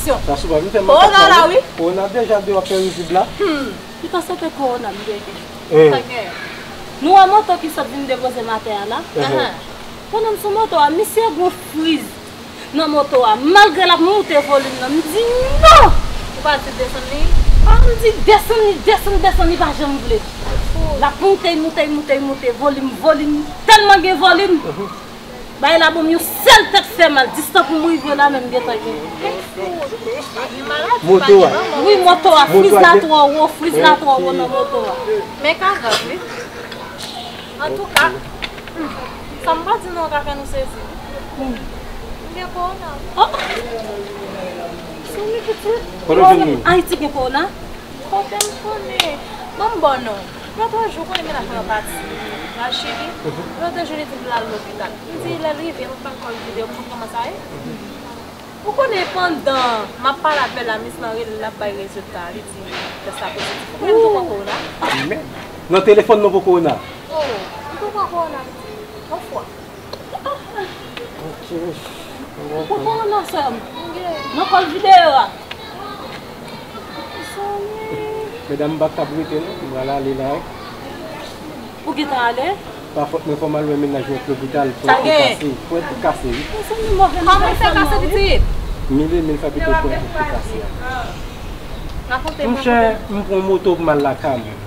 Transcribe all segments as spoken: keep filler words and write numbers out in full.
Sa sou pa vin fè m Kowona la, wi. Kowona deja de w ap fè rizib la. Hmm. Li panse se te kowona m genyen. Eh. Nou wè moto ki sot vin depoze m atè a la? Pandan m sou moto a, misye gon friz nan moto a. Malgre l ap moute volim nan, m di non! Ou pa di desann li? Ah, m di desann li, desann, desann, li pa janm vle. L ap moute, moute, moute, moute, volim, volim, tèlman gen volim. Bay la bon, yon sèl tèt fè mal. Distan pou m rive la, menm gentan gen. Moto a. Wi, moto a. Friz la twò wo, friz la twò wo nan moto a. Men ka grav, wi. Antouka, sa m pa di non ka fè nou sezi. M gen kowona. Oh! Sou mi pitit. Kote w jwenn li? Ayiti gen kowona? Kote m konnen? Ban m bon non. Lòt jou, konnen mennaj mwen pati al Chili. Lòt jou, li di m l al lopital. M di, lè l rive, m ap ba l kòl videyo pou m konn kòman sa ye. Ou konnen pandan m ap pale avè l la, mis lan rele l ap bay rezilta, li di tès la pozitif. Ou konnen m tou pran kowona? Men, nan telefòn nan poko kowona. Oh, m tou pran kowona, li di. Yon fwa. Ok. Ou poko kowona, sè m. Nan kòl videyo a. Medam, m pa kab rete non, m pral ale la wi. Ou gentan ale? Pa fòt mwen, fò m al wè mennaj mwen k lopital, pwen tou kase, pwen tou kase wi. Kòman l fè kase pitit? Mil e mil fwa pito pwen tou kase a. Monchè, m pran moto pou m al lakay mwen.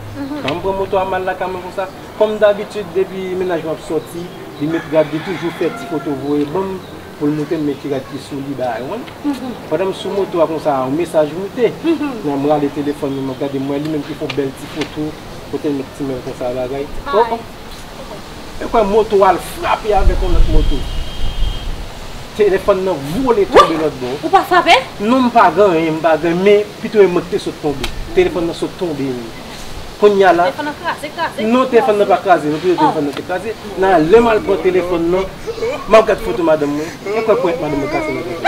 Kan m pran moto a m al lakay mwen konsa, kòm dabitid, depi mennaj mwen ap sòti, li met rad, li toujou fè ti foto voye ban m. Pou l montre m men ki rad ki sou li, bagay, ou konprann? Pandan m sou moto a konsa, yon mesaj moute. Nan m rale telefòn mwen, m ap gade, m wè li menm ki fè yon bèl ti foto, kote l met ti men l konsa, bagay. Oh, oh. E kwè moto a al frape avèk yon lòt moto. Telefòn nan vole tonbe lòt bò. Ou pa frape? Non, m pa gen anyen, m pa gen, men pito e mwen ki te sot tonbe. Telefòn nan sot tonbe wi. Kounye a la. Telefòn nan kraze, kraze. Non, telefòn nan pa kraze, non, pito telefòn nan te kraze. Nan lè m al pran telefòn nan, m ap gad foto madanm mwen. E kwè pwent madanm mwen kase nan foto.